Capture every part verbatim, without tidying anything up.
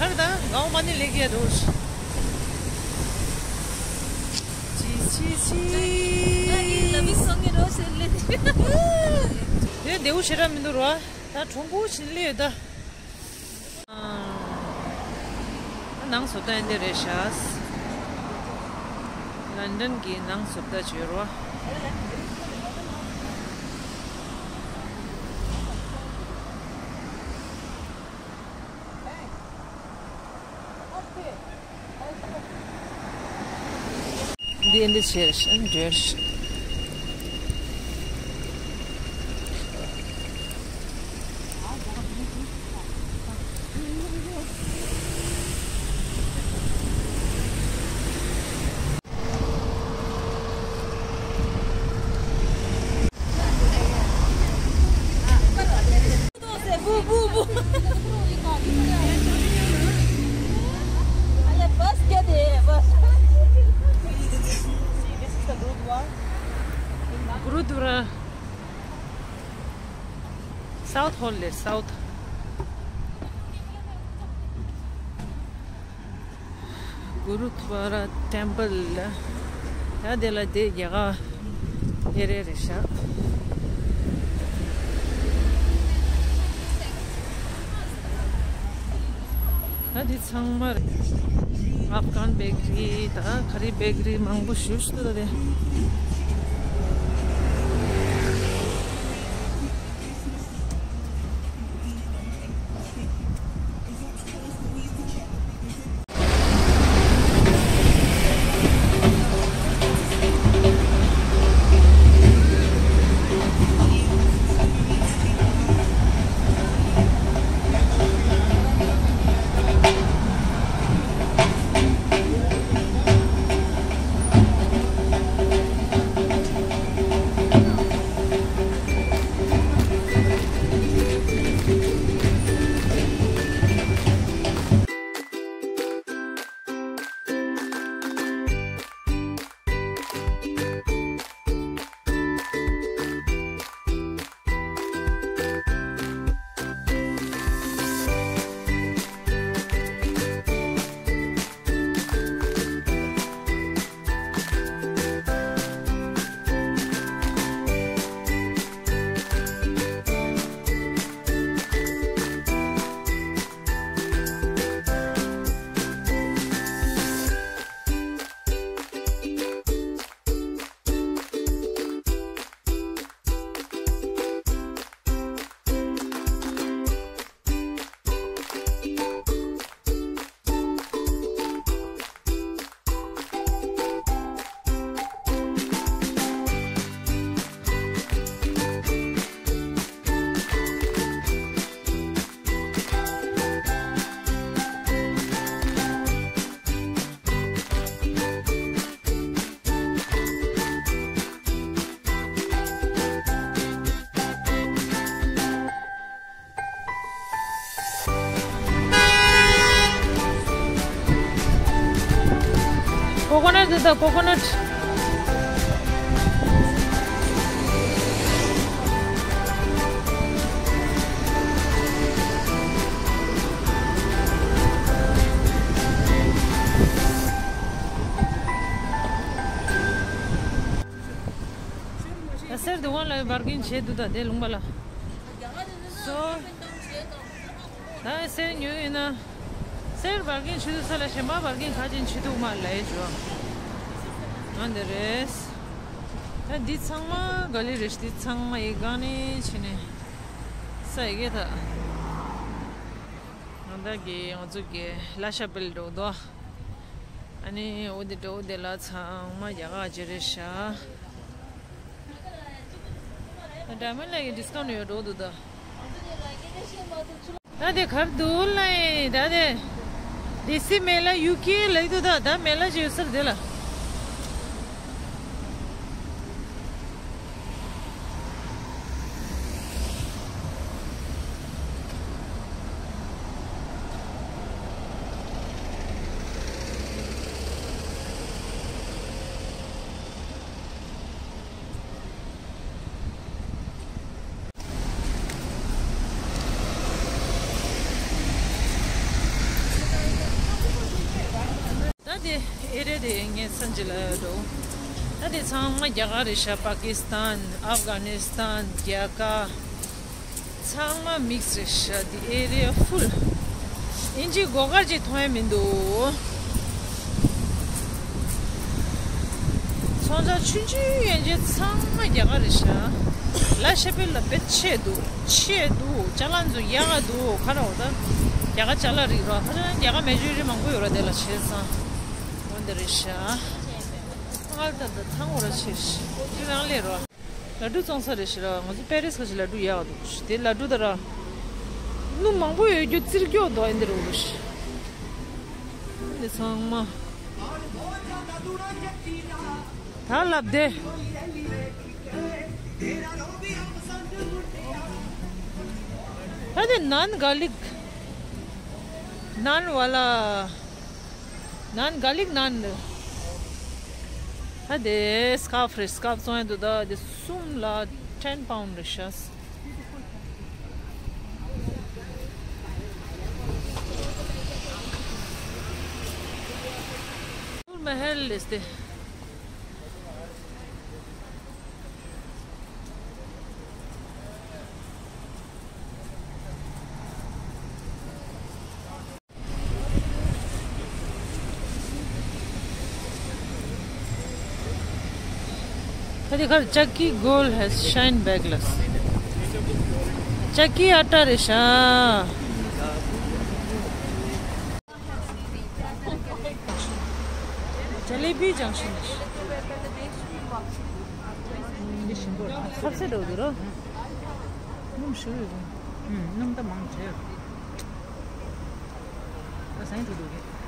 ཨར་ད་གའོ་མ་ནི་ལེགས་ཡ་རོ། ཅི་ཅི་ཅི། དེ་འདེའུ་ཞེ་དྲག་མི་འདུག་རོ། ད་གྲུང་པོ་ཞིག་སླེབས་ཡོད་ད། ནང་བཟོ་ལྟ་འདི་རེད་ཤག་ལན་ཌན་གྱི་ནང་བཟོ་ལྟ་བྱོས་རོ། འདི་འདི་བྱས་ཤིང་འབྲེལ་ཤིང་། Gurudwara South Hall ལས་South Gurudwara Temple ལ། ཡ་དེ་ལ་དེ་རྒྱ་གར་ཨེ་རེ་རེད་ཤག་ད་དེ་ཚང་མ་ཨབ་གྷན་བེ་ཀ་རི་དང་ག་རི་བེ་ཀ་རི་མང་པོ་ཞིག་འདུག་ད་དེ། Coconut is the coconut. ད་གསེར་དུ་ཝང་ལ་བར་གིན་བྱེད་འདུག་ད་དེ་ལུང་པ་ལ། སོ། ད་གསེར་ཉོས་ཡིན་ན། གསེར་བར་གིན་བྱེད་འདུག་ས་ལ་གཞན་པ་བར་གིན་ག་ཅན་བྱེད་འདུག་མ་ལ་ཡེ་ཇོ། ང་འདི་རེད། ད་འདི་ཚང་མ་ག་ལེ་རེད། འདི་ཚང་མ་ཡི་ག་ནས་བྱེད་ནས། ས་ཡི་གེ་ད། ང་ད་གི་ང་ཚོ་གི་ལ་ཤ་བིལ་འགྲོ་དོ། ཨ་ནི་འོ་དེ་འགྲོ་དེ་ལ་ཚང་མ་རྒྱ་གར་ཅི་རེད་ཤག་ད་ཌའི་མོན་ལ་གི་ཌིས་ཀའུན་ཡོད་འགྲོ་འདུག་ད། ད་དེ་གར་འདུག་ལ་ཡིན་ད་དེ། དེ་སི་མེ་ལ་ཡུ་ཀེ་ལ་ཡི་འདུག་ད། ད་མེ་ལ་ཅི་ཡོད་སར་དེ་ལ། དེ་ཨེ་རི་ཡ་དེ་ངས་སང་ཉིན་ལ་འགྲོ། ད་དེ་ཚང་མ་རྒྱ་གར་རེད་ཤག་པ་ཀི་སི་ཐན། ཨབ་གྷ་ནི་སི་ཐན། རྒྱ་གར། ཚང་མ་མིག་སི་རེད་ཤག་དེ་ཨེ་རི་ཡ་ཕུལ། ཨིན་ཇི་མགོ་དཀར་ཅིག་མཐོང་ཡ་མི་འདུག་ཚོང་ས་ཆུང་ཆུང་ཡན་ཆད་ཚང་མ་རྒྱ་གར་རེད་ཤག་ལ་ཤ་པེ་ལ་དཔེ་ཆེ་འདུག་ཆེ་འདུག་ཅ་ལག་ཚོ་ཡག་ག་འདུག་ག་རེ་འོ་ད། རྒྱ་གར་ཅ་ལག་རིགས་རོ། ཧ་ཅང་རྒྱ་གར་མེ་ཇོ་རི་ཊི་མང་པོ་ཡོད་ར། དེ་ལ་བྱས་ཙང་འོ་འདི་རེད་ཤག་ང་ལ་ད་ད་ཐང་འོ་ར་ཆེ་ཤི་དེ་རང་ལས་རོ། ལ་ཌུ་བཙོང་ས་རེད་ཤག་ར། ང་ཚོ་པེ་རིས་ཁ་ཤས་ལ་ཌུ་ཡག་འདུག་དེ་ལ་ཌུ་ད་ར་སྣུམ་མང་པོ་ཡོད་རྒྱུ་བཙིར་སྐྱོ་འདུག་ཨ་འདི་རུ་རུ་ཤི་འདི་ཚང་མ། ད་ལབ་བདེ། ད་དེ་ནཱན་གར་ལིག་ནཱན་ཝ་ལ། ནཱན་གར་ལིག་ནཱན་རེད། ད་དེ་སི་ཀར་ཕི་རེད། སི་ཀར་ཕི་བཙོང་ཡ་འདུག་ད་དེ་གསུམ་ལ་ཊེན་པའུན་རེད་ཤག་ནུར་མ་ཧལ་ལེས་ཏེ། ད་དེ་ཁར་ཅག་གི་gold has shine back ལ། ཅག་གི་ཨ་ཏྲ་རེད་ཤག་ཇ་ལེ་བི་ལྗང་ཤིང་འདི་ཞིམ་པོ་རེད། ཁ་ཟས་འདྲ་བོ་འདུག་རོ། སྣུམ་ཞུ་ཡོད་རུང་། ཨུམ། སྣུམ་ད་མང་དྲགས། ད་ཟན་འགྲོ་འདུག་གས།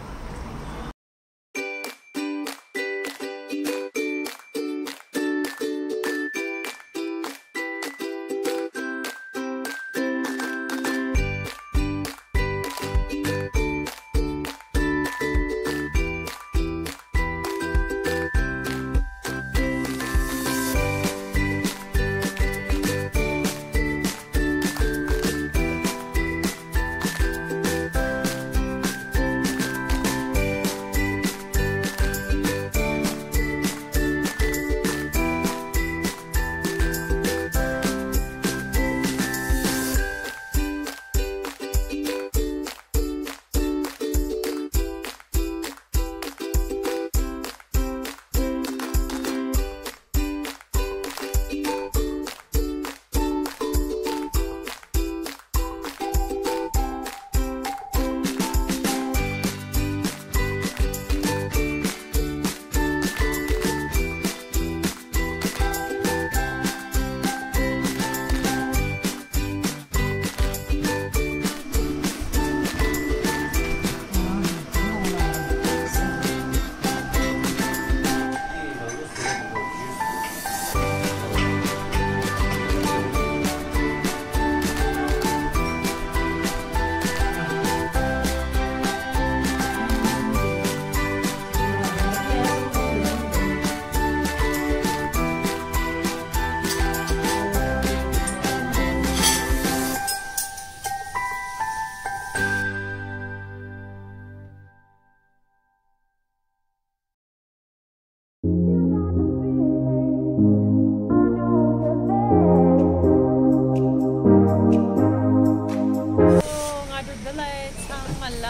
ང་ཚོ་འདི་ལ་ཚང་མ་ལ།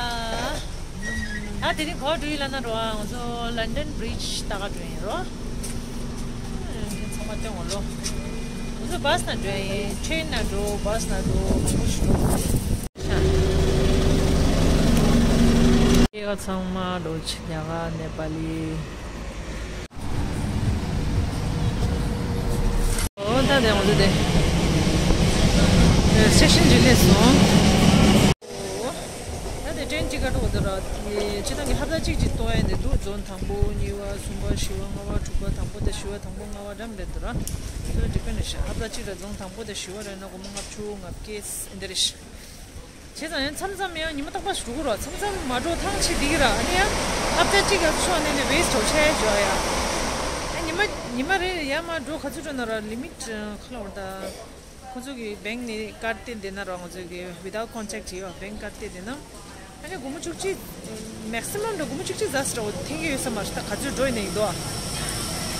ད་དེ་རིང་གོ་སྒྲིག་ལ་ན་འགྲོ་བ། ང་ཚོ་ལན་ཌན་བྷི་རི་ཇི་ལྟ་ག་འགྲོ་ཡིན་རོ། ཚང་མ་སྟོན་འོ་ལོ། ང་ཚོ་བྷ་སི་ནང་འགྲོ་ཡིན། ཊེན་ནང་འགྲོ། བྷ་སི་ནང་འགྲོ། མང་པོ་ཞིག་འགྲོ། སྐྱེས་པ་ཚང་མ་འགྲོ་ཆེ། རྒྱ་གར་ནེ་པ་ལི། འོ་ད་དེ་འོ་ད་དེ་སི་ཊེ་ཤན་ཅིག་སླེབས་སོང་། ད་དེ་ཊེན་གཅིག་ག་འགྲོ་འདུག་ར། དེ་སྤྱི་བཏང་གི་ལྷ་བྲག་གཅིག་གཅིག་གཏོང་ཡ་འདི་འདུག་རྫོང་དང་པོ་གཉིས་པ་གསུམ་པ་བཞི་པ་ལྔ་པ་དྲུག་པ་དང་པོ་དང་བཞི་པ་དང་པོ་ལྔ་པ་འདྲ་མི་འདྲ་འདུག་ར། དེ་འགྲིག་གི་རེད་ཤག་ལྷ་བྲག་གཅིག་ར་རྫོང་དང་པོ་དང་བཞི་པ་ར་ན་སྒོར་མོ་ལྔ་བཅུ་ང་བརྒྱད་འདི་རེད་ཤག་བྱས་ཙང་ཡང་མཚམས་མཚམས་ཡང་ཉི་མ་རྟག་པར་འགྲོ་དགོས་ར། མཚམས་མཚམས་མ་འགྲོ་ཐང་ཆད་འགྲིག་གི་ར། ཨ་ནི་ཡང་ལྷ་བྲག་གཅིག་ག་ཚོད་ཨ་ནི་ནི་ཝེ་སི་ཊི་འགྲོ་ཆ་ཡ་འགྲོ་ཡ། ཨ་ཉི་མ་ཉི་མ་རེ་རེ་ཡར་མར་འགྲོ་ག་ཚོད་འགྲོ་ན་ར་ལི་མིཊ་ཁ་ལོ་བར་ད། ཁོ་ཚོ་གི་བེང་ནས་ཀར་ཌི་སྟེར་བསྡད་ན་ར། ང་ཚོ་གི་without contact བྱས་པ་བེང་ཀར་ཌི་སྟེར་བསྡད་ན། ཨ་ནི་སྒོར་མོ་བཅུ་གཅིག་མེག་སི་མམ་འགྲོ་སྒོར་མོ་བཅུ་གཅིག་ཟ་ཟེར་འོ་འཐེན་གྱི་ཡོད་ས་མ་རེད། ད་ག་ཚོད་འགྲོ་ཡིན་ན་ཡིན་དོ།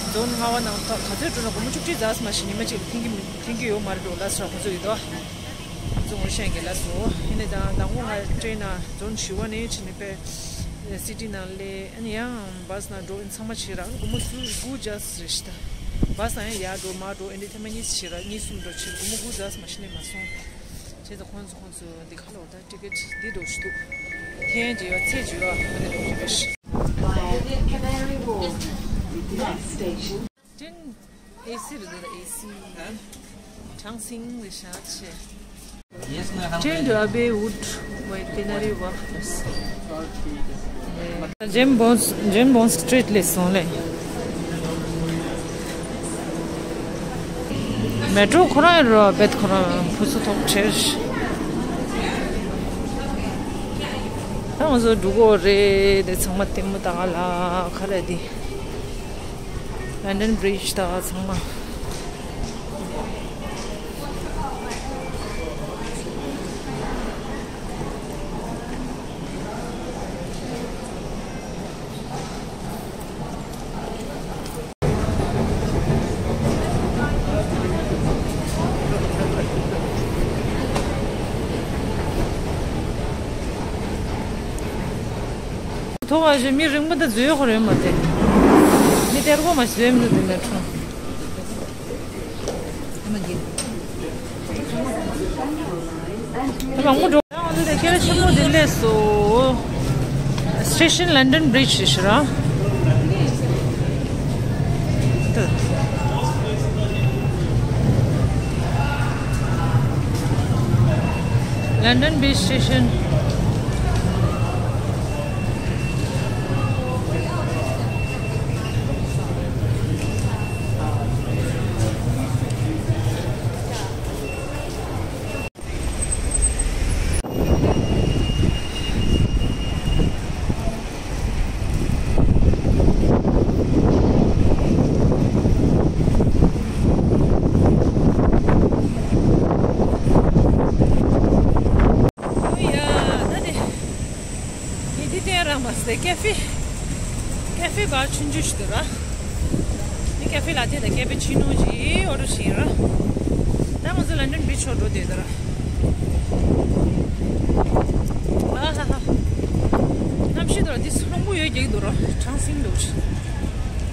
རྫོང་ལྔ་པ་ནང་ད་ག་ཚོད་འགྲོ་ན་སྒོར་མོ་བཅུ་གཅིག་ཟ་ཟེར་མ་ཤེས་ཉི་མ་གཅིག་ལ་འཐེན་གྱི་མི་འཐེན་གྱི་ཡོད་མ་རེད་འགྲོ་ལ་ཟེར་ཁོ་ཚོ་ཡིན་དོ། ཁོ་ཚོ་ངོ་ཤེས་ཀྱི་ལ་སོ་ཡིན་ནི་དང་དང་པོ་ང་ཊེན་ན་རྫོང་བཞི་པ་ནས་ཕྱིན་ནས་པས་སི་ཊི་ནང་ལས་ཨ་ནི་ཡང་བྷ་སི་ནང་འགྲོ་ཡིན་ཚང་མ་བྱེད་ར་སྒོར་མོ་དགུ་དགུ་ཟ་ཟེར་ཤི་ད། བྷ་སི་ནང་ཡང་ཡར་འགྲོ་མར་འགྲོ་ཨེ་འདྲི་ཐེངས་མ་གཉིས་བྱེད་ར་གཉིས་གསུམ་འགྲོ་ཕྱིར་སྒོར་མོ་དགུ་ཟ་ཟེར་མ་ཤེས་ནས་མ་སོང་། བྱས་ཙང་ཁོང་ཚོ་ཁོང་ཚོ་འདི་ཁ་ལོ། ད་ཊི་ཀེ་ཊི་འདི་འདྲ་ཞིག་འདུག་འཐེན་གྱི་ཡོད་ཚད་ཀྱི་ཡོད་ཨ་ནི་འདྲ་ཞིག་རེད། Via the Canary Wharf. Next station. ཊེན་ཨེ་སི་རེད་འདུག་ཨེ་སི། གྲང་སིང་རེད་ཤག་ཆེ། Train to Abbey Wood by Canary Wharf. ཇེམ་སི་བོན་སི་ཇེམ་སི་བོན་སི་སི་ཊི་རིཊ་སླེབས་སོང་ལེ། མེ་ཊོ་ཁོ་རང་ཡིན་རོ་བེད་ཁོ་རང་ཕུ་སུ་ཐོག་ཁྲེར། ད་ང་ཚོ་འགྲོ་གི་རེད་དེ་ཚང་མ་ལྟད་མོ་ལྟ་ག་ལ་ཁ་ར་དེ། ལན་ཌན་བྷི་རི་ཇི་ད་ཚང་མ། ཐོག་བ་ཞིག་མི་རིང་པོ་ད་འཛུལ་ཡོད་ཁོ་རེད་མ་དེ། མི་སྟེར་གོ་མ་ཞིག་འཛུལ་མི་འདུག་དེ་མེད་ཁྲོ། ད་མང་པོ་འགྲོ། ང་ཚོ་དེ་སྐད་ཆེན་པོ་འདི་སླེབས་སོ། སི་ཊེ་ཤན་ལན་ཌན་བྷི་རི་ཇི་ཞིག་ར། ལན་ཌན་བྷི་རི་ཇི་སི་ཊེ་ཤན། ཨོ་ཡ། ད་དེ། ངས་འདི་བསྟན་རང་མ་ཟད་ཀེ་ཧྥེ། ཀེ་ཧྥེ་བར་ཆུང་ཆུང་ཞིག་འདུག་ར། འདི་ཀེ་ཧྥེ་ལ་དེ་དང་ཀེ་ཧྥེ་ཆུང་ཆུང་ཞིག་ཨོ་རོ་ཞིག་ཡིན་ར། ད་ང་ཚོ་ལན་ཌན་བྷི་རི་ཇི་ཕྱོགས་འགྲོ་བསྡད་འདུག་ར། ཨ་ཧ་ཧ། གནམ་གཤིས་འདུག་ར་འདི་རླུང་བུ་ཡོད་རྒྱག་གི་འདུག་ར་གྲང་སིང་འདུག་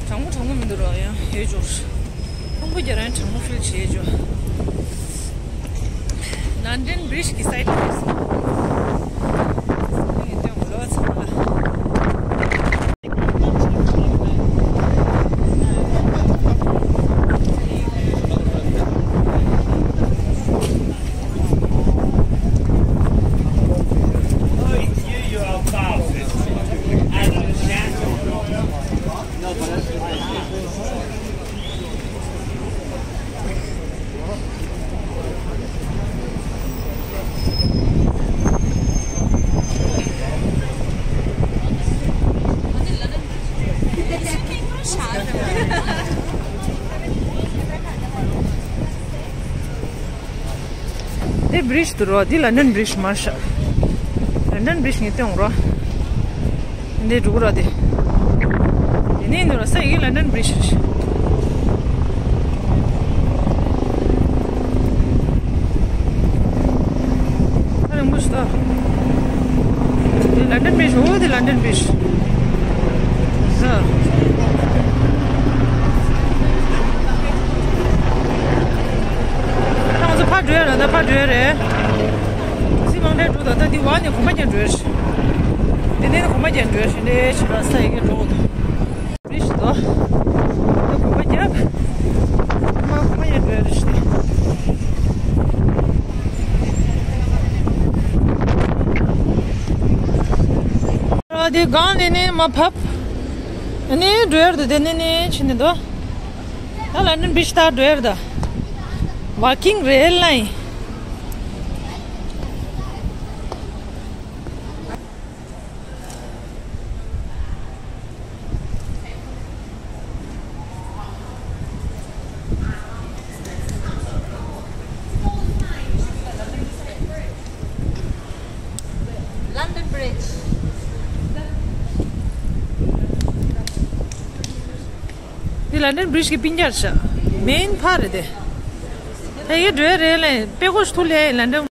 གྲང་མོ་གྲང་མོ་མི་འདུག་ར་ཡང་ཧེ་ཇོར། ཁོང་པོ་རྒྱ་རན་གྲང་མོ་ཕིལ་བྱེད་ཅོ། ལན་ཌན་བྷི་རི་ཇི་གི་སའི་ཌི་ལ་སོང་། ངས་སྟོན་གོ་ལོ་ཚང་མ་ལ། འདི་བྷི་རི་ཇི་འདུག་རོ། འདི་ལན་ཌན་བྷི་རི་ཇི་མ་རེད་ཤག་ལན་ཌན་བྷི་རི་ཇི་ངས་སྟོན་རོ། འདི་འགྲོ་གི་ར་དེ། དེ་ནས་འདུག་ར་ས་ཡི་གེ་ལན་ཌན་བྷི་རི་ཇི་རེད་ཤག་ད་རིང་པོ་ཞིག་ད། འདི་ལན་ཌན་བྷི་རི་ཇི། འོ་འདི་ལན་ཌན་བྷི་རི་ཇི། ད་ང་ཚོ་ཕར་འགྲོ་ཡ་རེད། ད་ཕར་འགྲོ་ཡ་རེད། སི་མང་ཏན་འགྲོ་ད། ད་འདི་བ་ནས་གོམ་པ་རྒྱག་འགྲོ་ཡ་རེད། འདི་ནས་གོམ་པ་རྒྱག་འགྲོ་ཡ་རེད། འདི་ཕྱི་ལ་ས་ཡི་གེ་འགྲོ་འདུག་བྷི་རི་ཇི་དོ། ད་གོམ་པ་རྒྱག་མ་གོམ་པ་རྒྱག་འགྲོ་ཡ་རེད། ཨ་དེ་སྒང་ནས་ནས་མར་བབས། ཨ་ནི་འགྲོ་ཡ་རེད། དེ་ནས་ནས་ཕྱིན་ནས་དོ། ད་ལན་ཌན་བྷི་རི་ཇི་ལྟར་འགྲོ་ཡ་རེད་ད། Walking rail line. London Bridge. ལན་ཌན་བྷི་རིཇ་གི་སྤུན་ཀྱག་རེད་ཤག་མེན་ཕ་རེད་དེ། ད་ཡི་འགྲོ་ཡ་རེད་ལེ། དཔེ་ཀོ་ཞིག་ཐུག་ལེ་ལན་ཌན།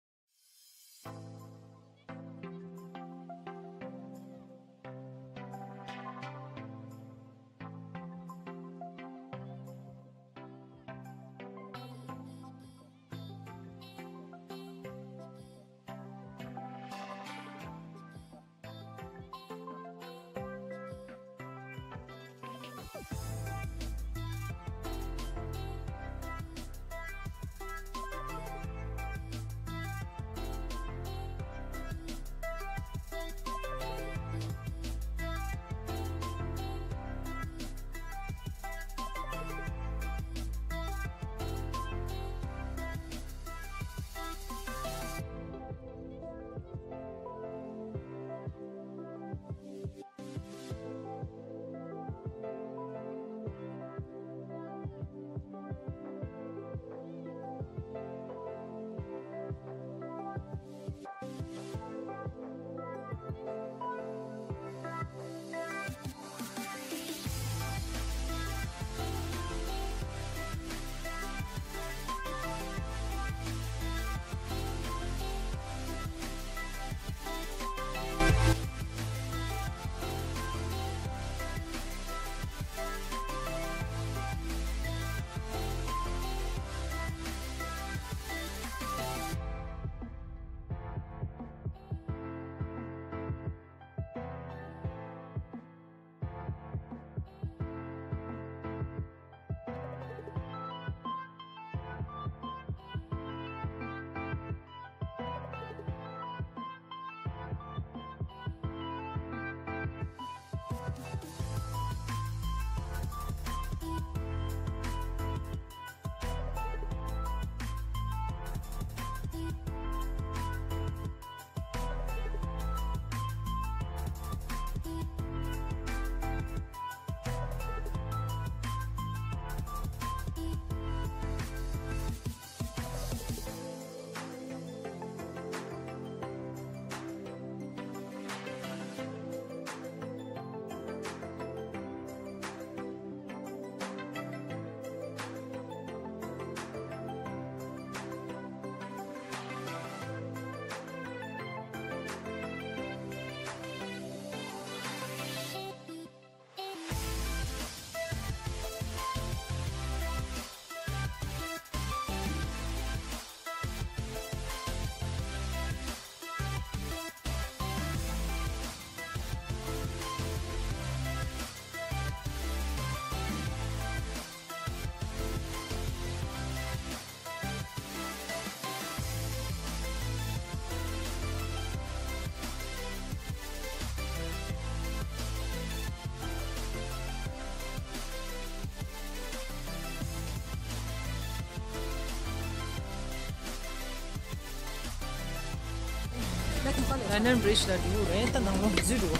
London Bridge ལ་འགྲོ་རེད། ད་ནང་ལོགས་འཛུལ་འགྲོ།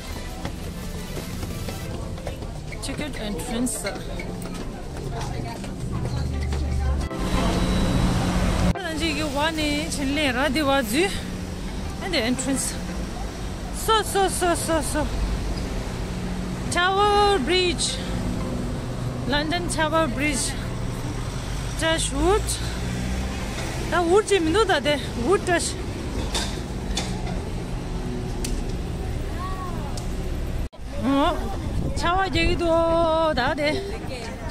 Ticket entrance། ལ་འཇིག་གི་བ་ནི་ཆེན་ལེ་ར་དི་བ་འཛུལ། And the entrance. So, so, so, so, so. Tower Bridge. London Tower Bridge. Touch wood. ད་wood ཅིག་མི་འདུག་ད་དེ་wood touch. ཨོ། ཆར་པ་རྒྱག་གི་འདུག་ད་དེ།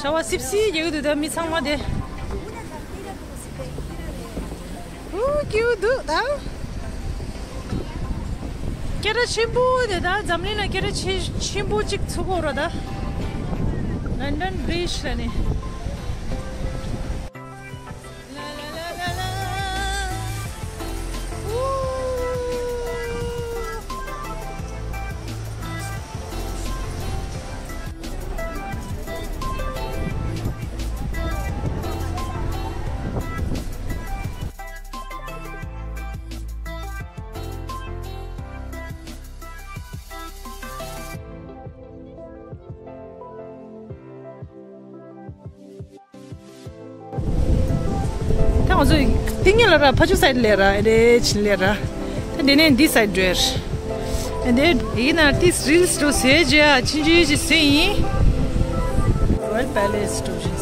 ཆར་པ་སིབ་སིབ་རྒྱག་གི་འདུག་ད་མི་ཚང་མ་དེ། ཨུ། སྐྱིད་པོ་འདུག་ད། སྐད་གྲགས་ཆེན་པོ་དེ་ད་འཛམ་གླིང་ལ་སྐད་གྲགས་ཆེ་ཆེན་པོ་གཅིག་ཚུགས་ཀྱི་ཡོད་རེད་ད། London Bridge ལ་ནི། ད་ང་ཚོ་སྟེང་ཉིད་ལ་ར་ཕ་ཆུ་སའི་ཌི་ལ་ར་ཨེ་རེ་ཆིན་ལ་ར། ད་དེ་ནས་འདི་སའི་ཌི་རེད། ཨེ་འདི་ཡིན་ན་ཏིས་རིལ་སི་འགྲོ་ཟེར་རྗེས་ཨ་ཆིན་ཅི་ཅི་ཟེར་ཡིན། Well, Palace tourism